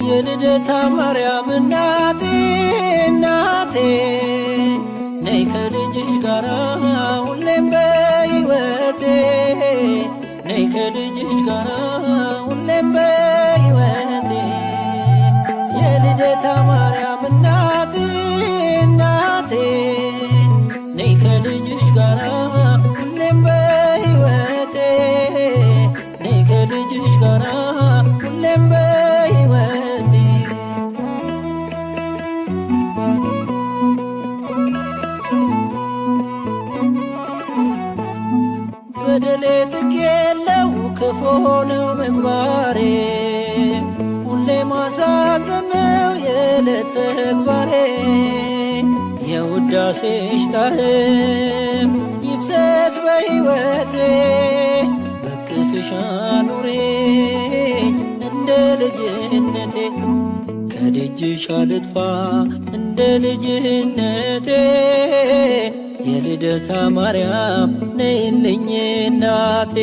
የልደታ ማርያም እናቴ እናቴ፣ ነይ ከልጅሽ ጋራ ሁሌም በሕይወቴ፣ ነይ ከልጅሽ ጋራ ሁሌም በሕይወቴ። የልደታ ማርያም እናቴ እናቴ፣ ነይ ከልጅሽ ጋራ ሁሌም በሕይወቴ፣ ነይ ከልጅሽ ጋራ ሁሌም በሕይወቴ። በደሌ ጥግ የለው፣ ክፉ ነው ምግባሬ፣ ሁሌ ማሳዘን ነው የዕለት ተግባሬ። የውዳሴሽ ጣዕም ይፍሰስ በሕይወቴ፣ በቅፍሽ አኑሪኝ እንደ ልጅነቴ። ከደጅሽ አልጥፋ እንደ ልጅነቴ፣ የልደታ ማርያም ነይልኝ እናቴ።